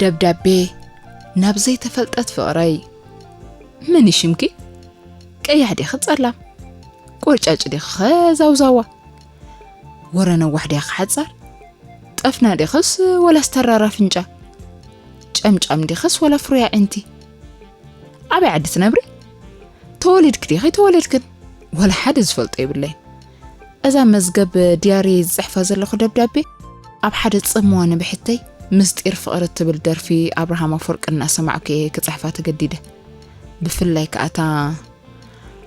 ደብዳቤ ናብ ዘይተፈልጠት ፍቕረይ። መን እዩ ሽምኪ? ቀያሕ ዲኺ ጸላም? ቆርጫጭ ዲኺ ኸዛውዛዋ? ወረ ነዋሕ ዲኺ ሓጻር? ጠፍና ዲኽስ ወላ ዝተራራ ፍንጫ? ጨምጫም ዲኽስ ወላ ፍሩያ ዕንቲ? ኣበይ ዓዲ ትነብሪ? ተወሊድክ ዲኺ ተወለድክን? ወላ ሓደ ዝፈልጦ የብለይን። እዛ መዝገብ ዲያሪ ዝጽሕፋ ዘለኹ ደብዳቤ ኣብ ሓደ ጽምዋ ንብሕተይ ምስጢር ፍቕሪ እትብል ደርፊ ኣብርሃም ኣፈወርቂ እናሰማዕኩ እየ ክጽሕፋ ተገዲደ። ብፍላይ ከኣታ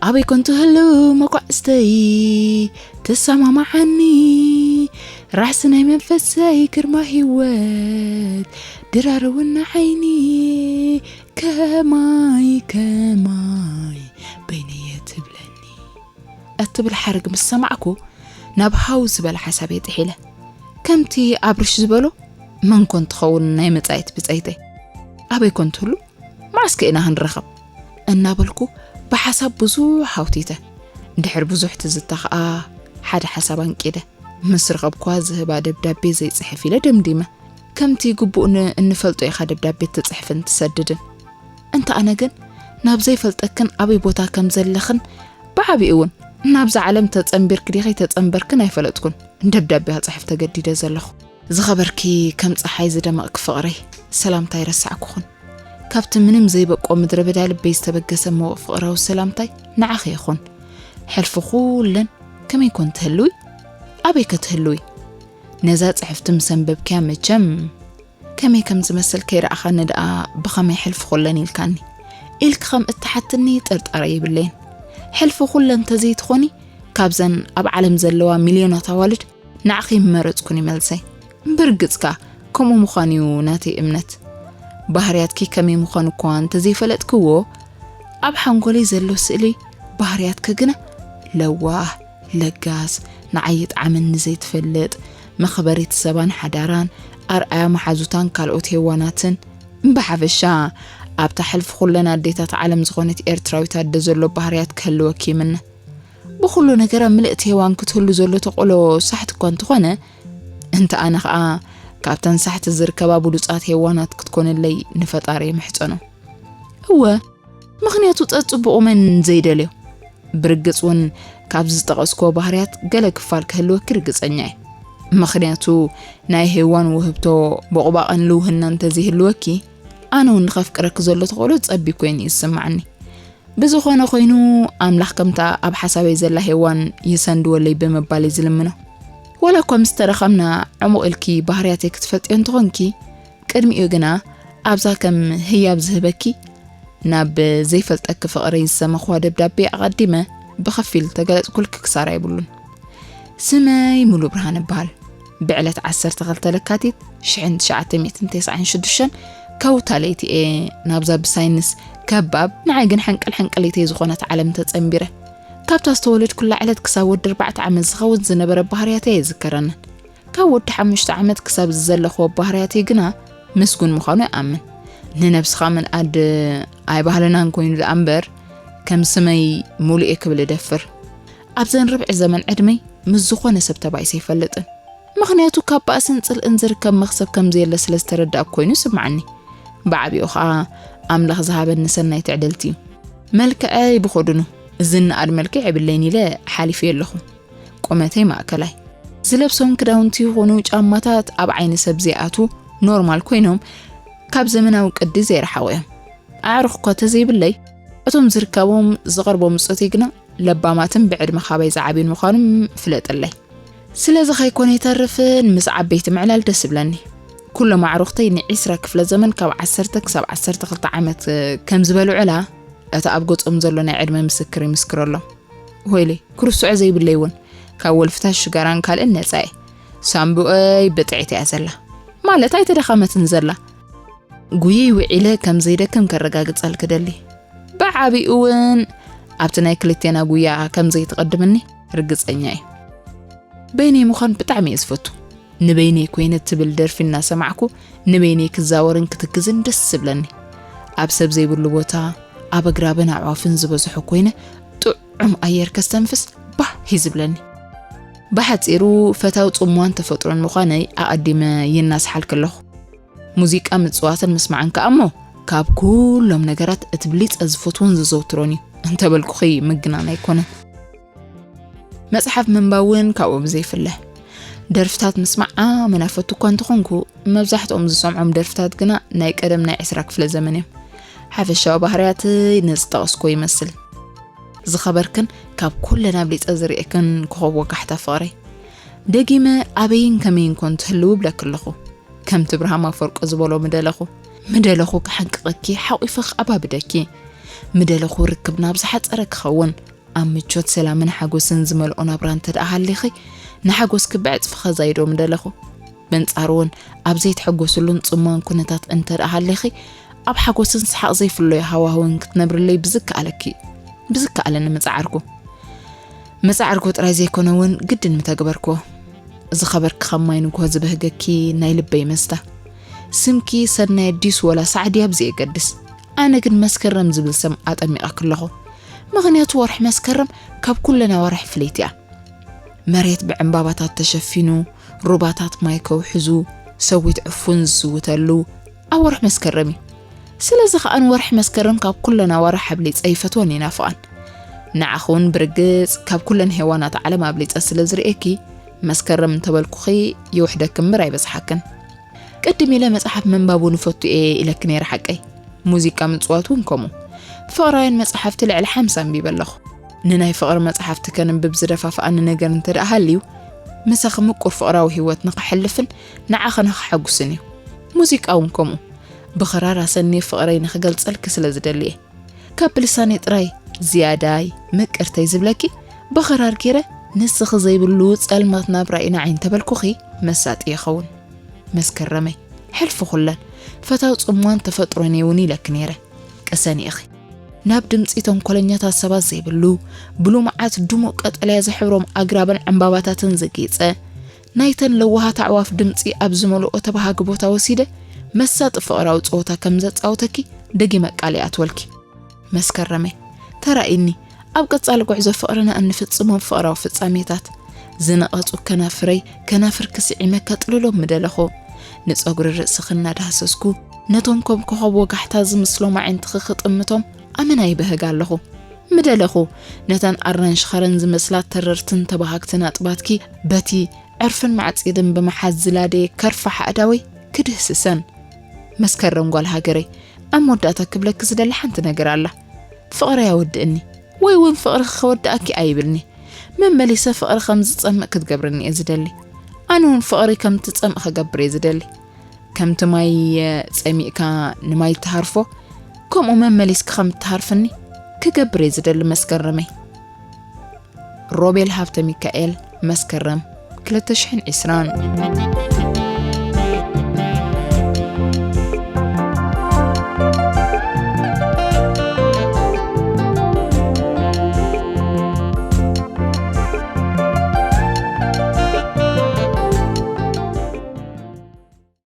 ኣበይ ኮን ትህሉ መጓዕዝተይ ትሰማማዓኒ ራሕሲ ናይ መንፈሰይ ግርማ ህይወት ድራርውና ዓይኒ ከማይ ከማይ በይነየ ትብለኒ እትብል ሓረግ ምስ ሰማዕኩ ናብ ሃው ዝበለ ሓሳብ እየ ጥሒለ። ከምቲ ኣብርሽ ዝበሎ መን ኮን ትኸውን ናይ መጻኢት ብጸይተይ? ኣበይ ኮን ትህሉ? መዓስ ከ ኢና ክንራኸብ? እናበልኩ ብሓሳብ ብዙሕ ሃውቲተ። ድሕሪ ብዙሕ ትዝታ ኸኣ ሓደ ሓሳብ ኣንቂደ። ምስ ረኸብኳ ዝህባ ደብዳቤ ዘይጽሕፍ ኢለ ደምዲመ። ከምቲ ግቡእ ን-፣ እንፈልጦ ኢኻ ደብዳቤ ትጽሕፍን ትሰድድን። እንተ ኣነ ግን ናብ ዘይፈልጠክን ኣበይ ቦታ ከም ዘለኽን ብዓቢኡ እውን ናብዛ ዓለም ተጸንቢርክ ዲኺ ተጸንበርክን ኣይፈለጥኩን። ደብዳቤ ክጽሕፍ ተገዲደ ዘለኹ። ዝኸበርኪ ከም ጸሓይ ዝደመቕኪ ፍቕረይ፣ ሰላምታ ኣይረሳዕኩኹን። ካብቲ ምንም ዘይበቆ ምድረ በዳ ልበይ ዝተበገሰ ምዉቕ ፍቕራዊ ሰላምታይ ንዓኺ ይኹን። ሕልፊ ኩለን ከመይ ኮን ትህልዊ? ኣበይ ከ ትህልዊ? ነዛ ጽሕፍቲ ምስ ኣንበብክያ መቸም ከመይ ከም ዝመስል ከይረኣኻኒ ደኣ ብኸመይ ሕልፊ ኩለን ኢልካኒ? ኢልኪ ከም እትሓትኒ ጥርጣረ የብለይን። ሕልፊ ኩለን ተዘይትኾኒ ካብዘን ኣብ ዓለም ዘለዋ ሚልዮናት ኣዋልድ ንዓኺ ምመረጽኩን እዩ መልሰይ። ብርግጽ ከኣ ከምኡ ምዃኑ እዩ ናተይ እምነት። ባህርያትኪ ከመይ ምዃኑ እኳ እንተዘይፈለጥክዎ፣ ኣብ ሓንጎለይ ዘሎ ስእሊ ባህርያትኪ ግና ለዋህ፣ ለጋስ፣ ንዓይ ይጥዓመኒ ዘይትፈልጥ፣ መኽበሪት ሰባን ሓዳራን፣ ኣርኣያ መሓዙታን ካልኦት ሄዋናትን፣ ብሓፈሻ ኣብታ ሕልፊ ኩለን ኣዴታት ዓለም ዝኾነት ኤርትራዊት ኣደ ዘሎ ባህርያት ክህልወኪ ይምነ። ብኹሉ ነገራ ምልእቲ ሄዋን ክትህሉ ዘሎ ተቆሎ ሳሕቲ እኳ እንተኾነ፣ እንተ ኣነ ኸኣ ካብተን ሳሕቲ ዝርከባ ብሉጻት ሄዋናት ክትኮነለይ ንፈጣሪ ይምሕጸኖ። እወ፣ ምኽንያቱ ጸጽቡቑ መን ዘይደልዮ? ብርግጽ እውን ካብዚ ዝጠቐስክዎ ባህርያት ገለ ክፋል ክህልወኪ ርግጸኛ እየ። ምኽንያቱ ናይ ሄዋን ውህብቶ ቦቕባቕን ልውህና እንተዘይህልወኪ፣ ኣነ እውን ንኸፍቅረኪ ዘሎ ተኽእሎ ጸቢብ ኮይኑ እዩ ዝስምዓኒ። ብዝኾነ ኮይኑ፣ ኣምላኽ ከምታ ኣብ ሓሳበይ ዘላ ሄዋን ይሰንድወለይ ብምባል እየ ዝልምኖ። ወላ እኳ ምስ ተረኸብና ዕሙቕ ኢልኪ ባህርያተይ ክትፈልጥዮ እንተኾንኪ፣ ቅድሚኡ ግና ኣብዛ ከም ህያብ ዝህበኪ ናብ ዘይፈልጠኪ ፍቕረይ ዝሰመኽዋ ደብዳቤ ኣቐዲመ ብኸፊል ተገለጽኩልኪ ክሳራ የብሉን። ስመይ ሙሉ ብርሃን እበሃል። ብዕለት ዓሰርተ ክልተ ለካቲት ሽሕን ትሽዓተ ሚእትን ተስዓን ሽዱሽተን ከውታ ለይቲ እየ ናብዛ ብሳይንስ ከባብ ንዓይ ግን ሕንቅል ሕንቅሊተይ ዝኾነት ዓለም ተጸንቢረ። ካብታ ዝተወለድኩላ ዕለት ክሳብ ወዲ ኣርባዕተ ዓመት ዝኸውን ዝነበረ ባህርያተይ ኣይዝከረንን። ካብ ወዲ ሓሙሽተ ዓመት ክሳብ እዚ ዘለኽዎ ባህርያተይ ግና ምስጉን ምዃኑ ይኣምን። ንነብስኻ ምንኣድ ኣይባህልናን ኮይኑ ደኣ እምበር፣ ከም ስመይ ሙሉእ እየ ክብል እደፍር። ኣብዘን ርብዒ ዘመን ዕድመይ ምስ ዝኾነ ሰብ ተባኢሰ ኣይፈልጥን። ምኽንያቱ ካብ ባእስን ጽልእን ዝርከብ መኽሰብ ከም ዘየለ ስለ ዝተረዳእኩ ኮይኑ ይስምዓኒ። ብዓቢኡ ኸኣ ኣምላኽ ዝሃበኒ ሰናይ ትዕድልቲ እዩ። መልክዐይ ብኸድኑ፣ ዝነኣድ መልክዕ የብለይን ኢለ ሓሊፈዮ ኣለኹ። ቁመተይ ማእከላይ። ዝለብሶም ክዳውንቲ ይኹኑ ጫማታት ኣብ ዓይኒ ሰብ ዘይኣትዉ ኖርማል ኮይኖም፣ ካብ ዘመናዊ ቅዲ ዘይረሓቑ እዮም። ኣዕሩኽ እኳ ተዘይብለይ፣ እቶም ዝርከቦም ዝቐርቦም ምጾተይ ግና ለባማትን ብዕድመ ካባይ ዝዓብዩን ምዃኖም ፍለጠለይ። ስለዚ ከይኮነ ይተርፍን ምስ ዓበይቲ ምዕላል ደስ ይብለኒ። ኩሎም ኣዕሩኽተይ ንዒስራ ክፍለ ዘመን ካብ ዓሰርተ ክሳብ ዓሰርተ ክልተ ዓመት ከም ዝበልዑ ዕላ፣ እቲ ኣብ ገጾም ዘሎ ናይ ዕድመ ምስክር ይምስክረሎም። ወይለይ፣ ክርስዖ ዘይብለይ እውን ካብ ወልፍታት ሽጋራን ካልእን ነጻ እየ። ሳምቡኣይ ብጥዕቲ እያ ዘላ። ማለት ኣይተዳኸመትን ዘላ። ጉይይ ውዒለ ከም ዘይደክም ከረጋግጸልኪ ደሊ። ብዓቢኡ እውን ኣብቲ ናይ ክልቴና ጉያ ከም ዘይትቐድምኒ ርግጸኛ እየ። በይነይ ምዃን ብጣዕሚ እየ ዝፈቱ። ንበይነይ ኮይነ ትብል ደርፊ እናሰማዕኩ ንበይነይ ክዛወርን ክትክዝን ደስ ዝብለኒ። ኣብ ሰብ ዘይብሉ ቦታ፣ ኣብ ኣግራብን ኣዕዋፍን ዝበዝሖ ኮይነ ጥዑም ኣየር ከስተንፍስ ባህ እዩ ዝብለኒ። ብሓጺሩ ፈታው ጽምዋን ተፈጥሮን ምዃነይ ኣቐዲመ ይናስሓልኪ ኣለኹ። ሙዚቃ ምጽዋትን ምስማዕን ከኣ እሞ ካብ ኩሎም ነገራት እቲ ብሊጸ ዝፈትዎን ዝዘውትሮን እዩ እንተበልኩኺ ምግናን ኣይኮነን። መጽሓፍ ምንባብ እውን ካብኡ ብዘይፍለ። ደርፍታት ምስማዕ ኣመና ፈቱ እኳ እንተኾንኩ፣ መብዛሕትኦም ዝሰምዖም ደርፍታት ግና ናይ ቀደም ናይ ዕስራ ክፍለ ዘመን እዮም። ሓፈሻዊ ባህርያት ንዝጠቐስኮ ይመስል። ዝኸበርክን ካብ ኩለን ኣብሊጸ ዝርእየክን ኮኸብ ወጋሕታ ፍቕረይ። ደጊመ ኣበይን ከመይን ኮን ትህልው እብለኪ ኣለኹ። ከምቲ ብርሃም ኣፈወርቂ ዝበሎ ምደለኹ። ምደለኹ ክሓንቅቐኪ፣ ሓቒፈ ክኣባብደኪ። ምደለኹ ርክብና ኣብ ዝሓጸረ ክኸውን። ኣብ ምቾት ሰላምን ሓጎስን ዝመልኦ ናብራ እንተ ደኣ ሃሊኺ፣ ንሓጎስኪ ብዕጽፊ ከዛይዶ ምደለኹ። በንጻሩ እውን ኣብ ዘይትሕጎስሉን ጽማን ኩነታት እንተ ደኣ ሃሊኺ፣ ኣብ ሓጎስን ሰሓቕ ዘይፍለዮ ሃዋህውን ክትነብርለይ ብዝከኣለኪ፣ ብዝከኣለኒ ምጸዓርኩ። ምጸዓርኩ ጥራይ ዘይኮነ እውን ግድን ምተግበርኩዎ። ዝኸበርኪ ካብ ማይ ንግሆ ዝበህገኪ ናይ ልበይ መስታ። ስምኪ ሰናይ ድዩስ ወላ ሳዕዲ ኣብ ዘየገድስ። ኣነ ግን መስከረም ዝብል ስም ኣጠሚቐኪ ኣለኹ። ምኽንያቱ ወርሒ መስከረም ካብ ኩለን ኣዋርሕ ፍልይቲ እያ። መሬት ብዕምባባታት ተሸፊኑ፣ ሩባታት ማይ ከውሕዙ፣ ሰዊት ዕፉን ዝስውተሉ ኣዋርሕ መስከረም እዩ። ስለዚ ከኣ ንወርሒ መስከረም ካብ ኩለን ኣዋርሕ ኣብሊጸ ይፈትወን ይናፍቓን። ንዓኺ እውን ብርግጽ ካብ ኩለን ሄዋናት ዓለም ኣብሊጸ ስለ ዝርእየኪ፣ መስከረም እንተበልኩኺ ይውሕደኪ እምበር ኣይበዝሓክን። ቅድም ኢለ መጽሓፍ ምንባብ እውን እፈቱ እየ ኢለኪ ነይረ ሓቀይ። ሙዚቃ ምጽዋት እውን ከምኡ። ፍቕራውያን መጽሓፍቲ ልዕሊ ሓምሳ ኣንቢበ ኣለኹ። ንናይ ፍቕሪ መጽሓፍቲ ከንብብ ዝደፋፍኣኒ ነገር እንተ ደኣ ሃልዩ፣ ምሳኺ ምቁር ፍቕራዊ ህይወት ንኸሕልፍን ንዓኺ ንኸሓጉስን እዩ። ሙዚቃ እውን ከምኡ። ብኽራር ኣሰንየ ፍቕረይ ንኽገልጸልኪ ስለ ዝደሊ እየ። ካብ ብልሳነይ ጥራይ ዝያዳይ ምቅርተይ ዝብለኪ፣ ብኽራር ጌረ ንስኺ ዘይብሉ ጸልማት ናብራ ኢና ዓይን ተበልኩኺ መሳጢ ይኸውን። መስከረመይ፣ ሕልፊ ኩለን፣ ፈታው ጽምዋን ተፈጥሮን እውን ኢለኪ ነይረ። ቅሰኒ ኢኺ። ናብ ድምጺ ተንኮለኛታት ሰባት ዘይብሉ፣ ብሉምዓት ድሙቕ ቀጠልያ ዝሕብሮም ኣግራብን ዕምባባታትን ዘጌጸ፣ ናይተን ለዋሃት ኣዕዋፍ ድምጺ ኣብ ዝመልኦ ተባሃጊ ቦታ ወሲደ፣ መሳጢ ፍቕራዊ ጸወታ ከም ዘጻውተኪ ደጊመ ቃል ይኣትወልኪ። መስከረመይ፣ ተራእይኒ፣ ኣብ ቀጻሊ ጉዕዞ ፍቕርና እንፍጽሞም ፍቕራዊ ፍጻሜታት። ዝነቐጹ ከናፍረይ፣ ከናፍርኪ ስዒመ ከጥልሎም ምደለኹ። ንጸጉሪ ርእስኺ እናዳህሰስኩ፣ ነቶም ከም ኮኸብ ወጋሕታ ዝምስሎም ኣዒንትኺ ክጥምቶም ኣመና ይብህግ ኣለኹ። ምደለኹ፣ ነተን ኣራንሺ ኸረን ዝመስላ ተረርትን ተባሃግትን ኣጥባትኪ በቲ ዕርፍን ማዕጺድን ብምሓዝ ዝላደየ ከርፋሕ ኣእዳወይ ክድህስሰን። መስከረም ጓል ሃገረይ፣ ኣብ መወዳእታ ክብለኪ ዝደሊ ሓንቲ ነገር ኣላ። ፍቕረይ ኣወድእኒ፣ ወይ እውን ፍቕርኺ ከወድኣኪ ኣይብልኒ። መመሊሰ ፍቕሪ ከም ዝጸምእ ክትገብርኒ እየ ዝደሊ። ኣነ እውን ፍቕሪ ከም ትጸምእ ክገብር እየ ዝደሊ። ከምቲ ማይ ጸሚእካ ንማይ ትሃርፎ፣ ከምኡ መመሊስኪ ከም ትሃርፍኒ ክገብር እየ ዝደሊ መስከረመይ። ሮቤል ሃብተ ሚካኤል፣ መስከረም ክልተ ሽሕን ዕስራን።